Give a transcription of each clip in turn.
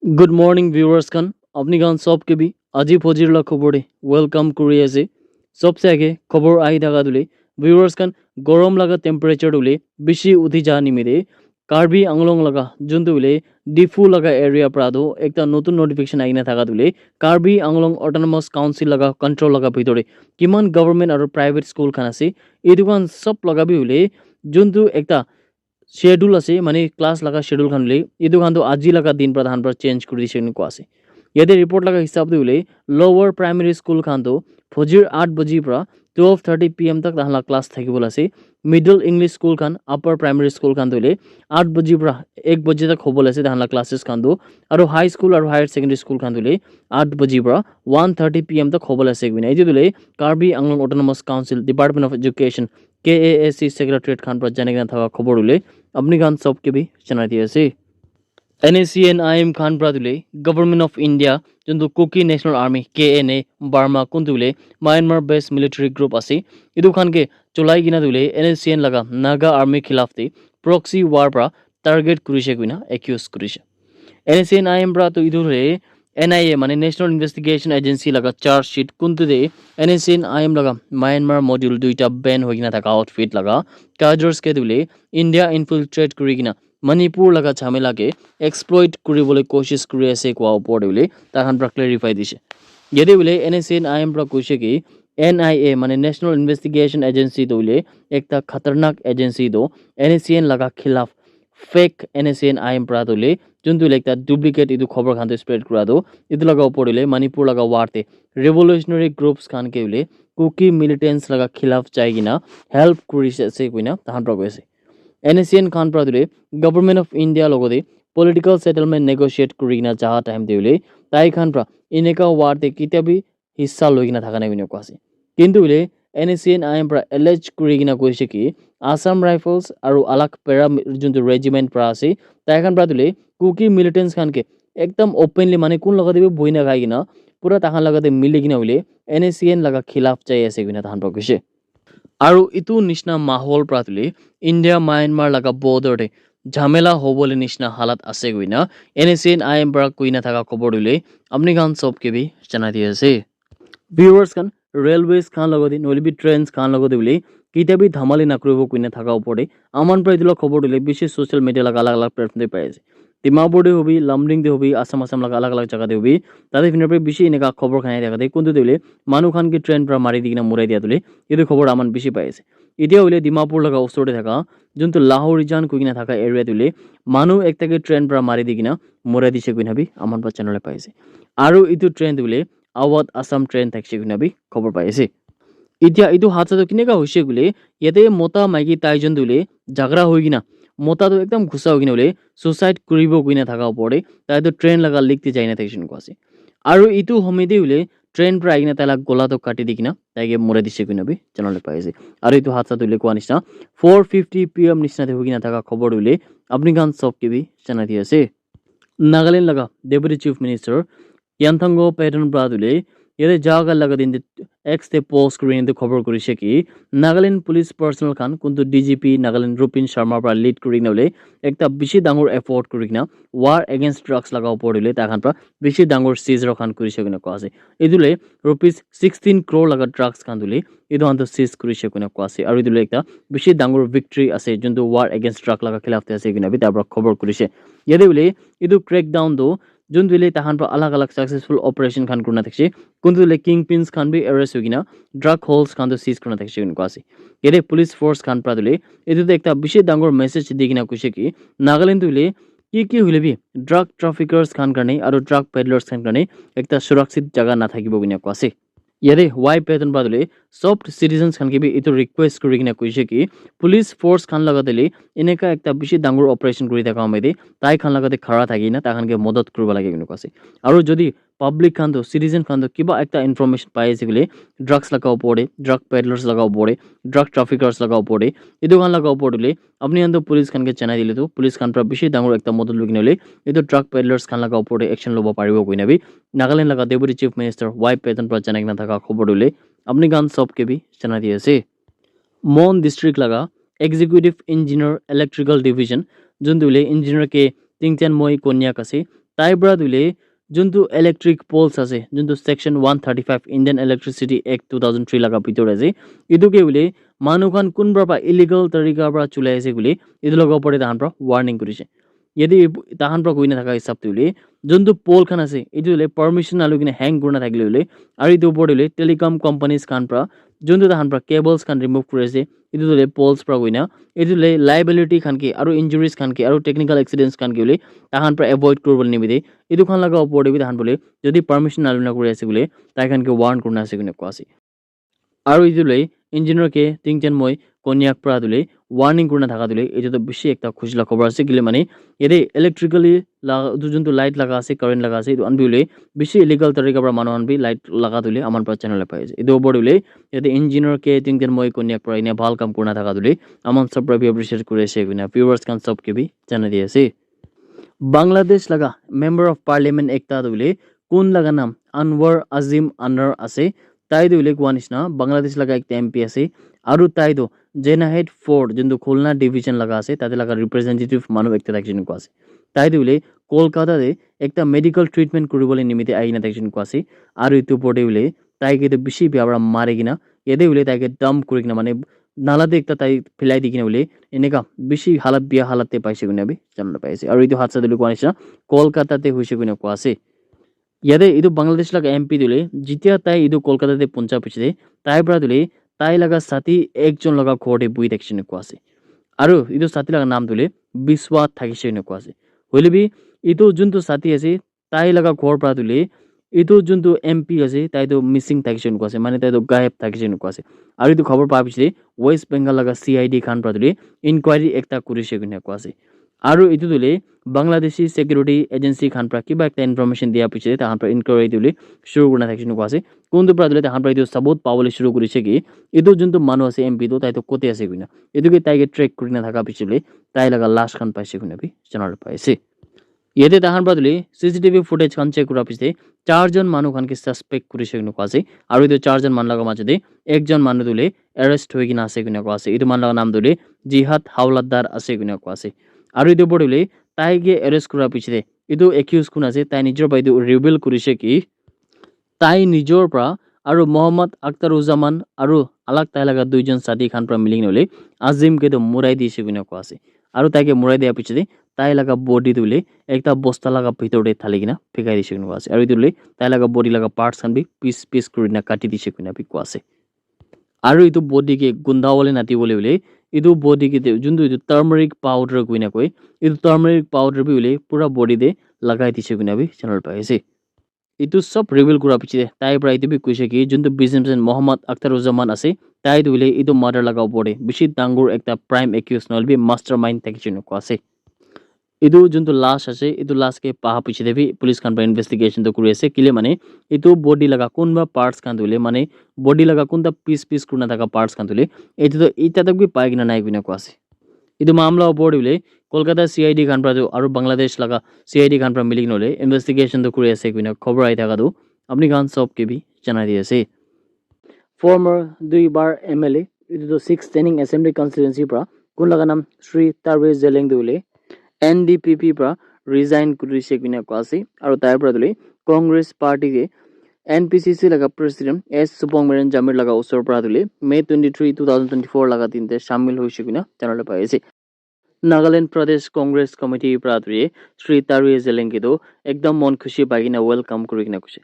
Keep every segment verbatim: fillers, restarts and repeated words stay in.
Good morning viewers khan, apni khan sob ke bhi aji phojir la khobor de welcome kuri ase. Sobse age khobor ahi thaka tu le viewers khan, gorom laga temperature tu le bishi uthi ja nimite Karbi Anglong laga juntu le Diphu laga area pra tu ekta notun notification ahi na thaka tu le Karbi Anglong Autonomous Council laga control laga bhitor de kiman government aru private school khan ase, etu khan sob laga bi hule juntu ekta schedule ase, mane class laga schedule khan hule etu khan tu aji laga din pra tahan pra change kuri dise koina koa ase. Yate report laga hisab te hule lower primary school khan tu phojir eight baji pra twelve thirty p m tak tahan la class thaki bola ase. Middle English school khan, upper primary school khan tu hule eight baji pra ek baji tak hobo la ase tahan la classes khan tu, aru high school aru higher secondary school khan tu hule eight baji pra one thirty p m tak hobo la ase koina etu tu hule Karbi Anglong Autonomous Council, Department of Education, K A A C secretariat khan pra jane kena thaka khobor hule apni khan sob ke bi janai di ase. N S C N I M khan pra tu hule Government of India, juntu Kuki National Army, K N A, Burma kuntu hule Myanmar based military group ase, etu khan ke cholai kena tu hule N S C N laga Naga Army khilaf te proxy war pra target kurise koina accuse kurise. N S C N I M pra tu etu hule N I A, mane National Investigation Agency laga charge sheet kuntu de N S C N I M laga Myanmar module duita ban hoi kena thaka outfit laga cadres ke tu hule India infiltrate kuri kena Manipur laga jhamela ke exploit kuri bole koshish kuri ase koa upor de hule tahan pra clarify dise. Yate hule N S C N I M pra koise ki N I A, mane National Investigation Agency tu hule ekta khatarnak agency tu N S C N laga khilaf fake N S C N I M pra tu hule juntu hule ekta duplicate etu khobor khan tu spread kura tu, etu laga upor de hule Manipur laga war te revolutionary groups khan ke hule Kuki militants laga khilaf jai kena help kuri ase koina tahan pra koise. N S C N khan pra tu hule Government of India logote political settlement negotiate kuri kena jaha time te hule tai khan pra eneka war te kitia bi hissa loi kena thaka nai koina koa ase. Kintu hule N S C N I M pra allege kuri kena koise ki Assam Rifles aru alag para juntu regiment pra ase, tai khan pra tu hule Kuki militants khan ke ekdam openly, mane kun laga te bi bohi na khai kena pura tahan laga te mili kena hule N S C N laga khilaf jai ase koina tahan pra koise. Aru etu nishna mahol pra tu hule India Myanmar laga border te jhamela hobole nishna halat ase koina N S C N I M pra koina thaka khobor tu hule apni khan sob ke bi janai di ase. Viewers khan, railways khan logote nohole bi trains khan logote hule kitia bi dhamali nakuribo koina thaka upor te aman pra etu la khobor tu hule bishi social media laga alag alag platform te pai ase. Dimapur te hobi, Lumding te hobi, Assam Assam laga alag alag jaga te hobi, tate finer pra bishi eneka khobor khan ahi thaka te kuntu te hule manu khan ke train pra mari di kena murai dia tu hule etu khobor aman bishi pai ase. Etia hule Dimapur laga usor te thaka juntu Lahorijan koi kena thaka area te hule manu ekta ke train pra mari di kena murai dise koina bi aman pra channel te pai ase. Aru etu train te hule Awadh Assam train thakise koina bi khobor pai ase. Etia etu hadsa tu kineka hoise koile, yate mota maiki taijon tu hule jhagara hoi kena, mota tu ekdam gussa hoi kena hule suicide kuribo koina thaka upor te tai tu train laga leg te jai na thakise koina koa ase. Aru etu homi te hule train pra ahi kena tai la gola tu kati di kena tai ke murai dise koina bi janabole pai ase. Aru etu hadsa tu hule koa nishina four fifty P M nishina te hoi kena thaka khobor tu hule apni khan sob ke bi janai di ase. Nagaland laga Deputy Chief Minister Yantango Patton pra tu hule yate jaga laga din te X te post kuri kena khobor kurise ki Nagaland police personnel khan kuntu D G P Nagaland Rupin Sharma pra lead kuri kena hule ekta bishi dangor effort kuri kena war against drugs laga upor te hule tai khan pra bishi dangor seizure khan kurise koina koa ase. Etu hule rupees sixteen crore laga drugs khan tu hule etu khan tu seize kurise koina koa ase. Aru etu hule ekta bishi dangor victory ase juntu war against drug laga khilaf te ase koina bi tai pra khobor kurise. Yate hule etu crackdown tu juntu hule tai khan pra alag alag successful operation khan kurina thakise. Kuntu hule kingpins khan bi arrest hoi kena drug halls khan tu seize kurina thakise koina koa ase. Yate police force khan pra tu hule etu tu ekta bishi dangor message di kena koise ki Nagaland tu hule ki ki hule bi drug traffickers khan karne aru drug peddlers khan karne ekta surakshit jaga nathakibo koina koa ase. Yate Y Patton pra tu hule sob citizens khan ke bi etu request kuri kena koise ki police force khan laga te hule eneka ekta bishi dangor operation kuri thaka hoi te tai khan laga te khara thaki kena tai khan ke modot kuribo lage koina koa ase. Aru jodi public khan tu, citizen khan tu kiba ekta information pai ase koile drugs laga upor te, drug peddlers laga upor te, drug traffickers laga upor te, etu khan laga upor te hule apni khan tu police khan ke janai dile tu police khan pra bishi dangor ekta modot loi kena hule etu drug peddlers khan laga upor te action lobo paribo koina bi Nagaland laga Deputy Chief Minister Y Patton pra janai kena thaka khobor tu hule apni khan sob ke bi janai di ase. Mon district laga Executive Engineer Electrical Division, juntu hule Engineer K Tingtian Moi Konyak ase, tai para tu hoile juntu electric poles ase, juntu section one thirty five Indian Electricity Act two thousand three laga bhitor te ase, etu ke hoile manu khan kunba para illegal tarika para chulai ase koile etu laga opor te tahan para warning kuri se. Yate tahan para koina thaka hisab te hoile juntu pole khan ase etu hoile permission naloi kena hang kurina thakile hoile, aru etu opor te hoile telecom companies khan para juntu tahan para cables khan remove kuri ase, etu tu hoile poles para koina, etu tu hoile liability khan ke aru injuries khan ke aru technical accidents khan ke hoile tahan para avoid kuribole nimite etu khan laga opor te bi tahan bole jodi permission naloi na kuri ase koile tai khan ke warn kurina ase koina koa ase. Aru etu tu hoile engineer ke Tingtian Moi Konyak para tu hoile warning kurina thaka tu hoile etu tu bishi ekta khushi la khobor ase kile mane yate electrically la etu juntu light laga ase, current laga ase, etu khan bi hoile bishi illegal tarika para manu khan bi light laga tu hoile aman para channel pai ase. Etu opor te hoile yate engineer ke Tingtian Moi Konyak para enia bhal kam kurina thaka tu hoile aman sob para bi appreciate kuri ase koina viewers khan sob ke bi janai di ase. Bangladesh laga member of parliament ekta tu hoile kun laga naam Anwar Azim Anar ase. Tai tu hoile koa nishina Bangladesh laga ekta M P ase. Aru tai tu Zenahead four juntu Khulna division laga ase, tate laga representative manu ekta thakishe koina koa ase. Tai tu hoile Kolkata te ekta medical treatment kuribole nimite ahina thakishe koina koa ase. Aru etu opor te hoile tai ke tu bishi bia para mari kena yate hoile tai ke dump kuri kena mane nala te ekta tai philai di kena hoile eneka bishi halat bia halat te paise koina bi janai pai ase. Aru etu hadsa tu hoile koa nishina Kolkata te hoise koina koa ase. Yate etu Bangladesh laga M P tu hoile jitia tai etu Kolkata te puncha piche te tai para tu hoile tai laga sathi ekjon laga ghor te buhi thakishe koina koa ase. Aru etu sathi laga naam tu hoile Biswa thakishe koina koa ase. Hoile bi etu juntu sathi ase tai laga ghor para tu hoile etu juntu M P ase tai tu missing thakishe koina koa ase, mane tai tu gayab thakishe koina koa ase. Aru etu khobor pa piche te West Bengal laga C I D khan para tu hoile inquiry ekta kurishe koina koa ase. Aru etu tu hoile Bangladeshi security agency khan para kiba ekta information dia piche te tahan para inquiry tu hoile shuru kurina thakishe koina koa ase. Kuntu para tu hoile tahan para etu sabut pabole shuru kurishe ki etu juntu manu ase M P tu tai tu kote ase koina etu ke tai ke track kurina thaka piche te tai laga lash khan paise koina bi janai pai ase. Yate tahan para tu hoile C C T V footage khan check kura piche te charjon manu khan ke suspect kurishe koina koa ase. Aru etu charjon manu laga majo te ekjon manu tu hoile arrest hoi kena ase koina koa ase. Etu manu laga naam tu hoile Jihad Hawladar ase koina koa ase. Aru etu opor te hoile tai ke arrest kura piche te etu accused kun ase tai nijor para etu reveal kurishe ki tai nijor para aru Mohammad Akhtaruzzaman aru alag tai laga duijon sathi khan para mili kena hoile Azim ke tu murai dishe koina koa ase. Aru tai ke murai dia piche te tai laga body tu hoile ekta bosta laga bhitor te thali kena phikai dishe koina koa ase. Aru etu hoile tai laga body laga parts khan bi piece piece kurina kati dishe koina bi koa ase. Aru etu body ke gunda bole nati bole hoile etu body ke te juntu etu turmeric powder koina koi etu turmeric powder bi hoile pura body te lagai dishe koina bi janai pai ase. Etu sob reveal kura piche te tai para etu bi koise ki juntu businessman Mohammad Akhtaruzzaman ase tai tu hoile etu murder laga opor te bishi dangor ekta prime accused nohoile bi mastermind thakishe koina koa ase. Etu juntu lash ase etu lash ke paha piche te bi police khan para investigation tu kuri ase kile mane etu body laga kunba parts khan tu hoile mane body laga kunta piece piece kurina thaka parts khan tu hoile etu tu eta tak bi pai kena nai koina koa ase. Etu mamla opor te hoile Kolkata C I D khan para tu aru Bangladesh laga C I D khan para mili kena hoile investigation tu kuri ase koina khobor ahi thaka tu apni khan sob ke bi janai di ase. Former dui bar M L A etu tu six standing assembly constituency para kun laga naam Shri Tarwe Zelleng tu hoile N D P P para resign kurishe koina koa ase aru tai para tu hoile Congress party ke N P C C laga president S Supongmeren Jamir laga usor para tu hoile May twenty three two thousand twenty four laga din te shamil hoishe koina janai pai ase. Nagaland Pradesh Congress Committee para tu hoile Shri Tarwe Zelleng ke tu ekdam mon khushi pai kena welcome kuri kena koise.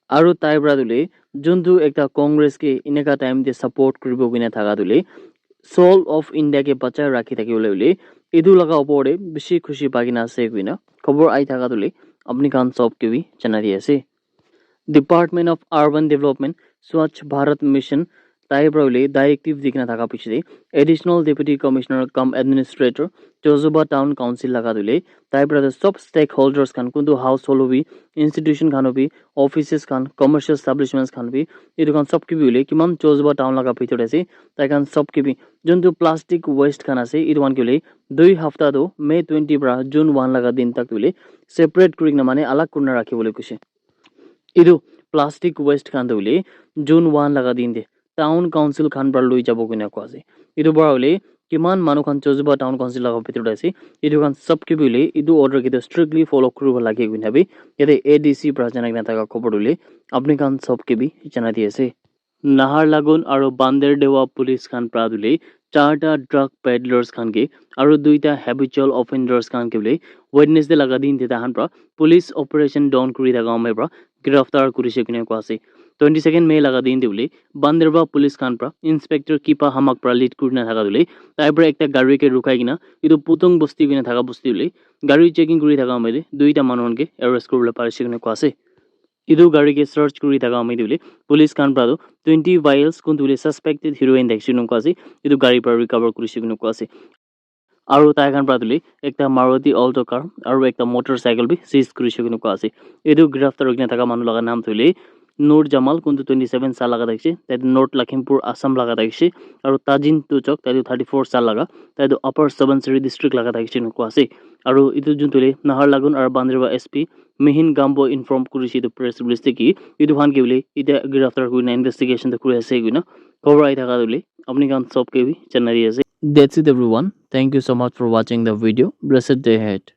Aru tai para tu hoile juntu ekta Congress ke eneka time te support kuribo koina thaka tu hoile soul of India ke bachai rakhi thaki bole hoile etu laga opor te bishi khushi pai kena ase koina khobor ahi thaka tu hoile apni khan sob ke bi janai di ase. Department of Urban Development Swachh Bharat Mission tai para hoile directive di kena thaka piche te Additional Deputy Commissioner cum Administrator Chozuba Town Council laga tu hoile tai para tu sob stakeholders khan kuntu household hobi institution khan hobi offices khan commercial establishments khan bi etu khan sob ke bi hoile kiman Chozuba town laga bhitor te ase tai khan sob ke bi juntu plastic waste khan ase etu khan ke hoile dui hafta tu May twenty para June one laga din tak tu hoile separate kuri kena mane alag kurina rakhi bole koise. Etu plastic waste khan tu hoile June one laga din te town council khan para loi jabo koina koa ase. Etu para hoile kiman manu khan Chozuba Town Council laga bhitor te ase, etu khan sob ke bi hoile etu order ke toh strictly follow kuribo lage koina bi yate A D C pra janai kena thaka khobor tu hoile apni khan sob ke bi janai di ase. Naharlagun aru Bandardewa police khan pra tu hoile charta drug peddlers khan ke aru duita habitual offenders khan ke hoile Wednesday laga din te tahan pra police operation dawn kuri thaka amai pra giraftar kurise koina koa ase. Twenty second May laga din te hoile Bandardewa police khan pra Inspector Kipa Hamak pra lead kurina thaka tu hoile tai pra ekta gari ke rukhai kena etu Putung bosti koina thaka bosti hoile gari checking kuri thaka amai te duita manu khan ke arrest kuribole parise koina koa ase. Etu gari ke search kuri thaka amai te hoile police khan pra tu twenty vials kun tu hoile suspected heroin thakise koina koa ase. Etu gari pra recover kurise koina koa ase. Aru tai khan pra tu hoile ekta Maruti Alto car aru ekta motorcycle bi seize kurise koina koa ase. Etu giraftar hoi kena thaka manu laga naam tu hoile Nur Jamal kun tu twenty seven saal laga thakise, tai tu North Lakhimpur Assam laga thakise, aru Tajin Tuchok tai tu thirty four saal laga, tai tu Upper Subansiri district laga thakise koina koa ase. Aru etu jun tu hoile Naharlagun aru Bandardewa S P Mihin Gambo inform kurise etu press release te ki etu khan ke hoile etia giraftar kurina investigation tu kuri ase koina khobor ahi thaka tu hoile apni khan sob ke bi janai di ase. That's it everyone. Thank you so much for watching the video. Blessed day ahead.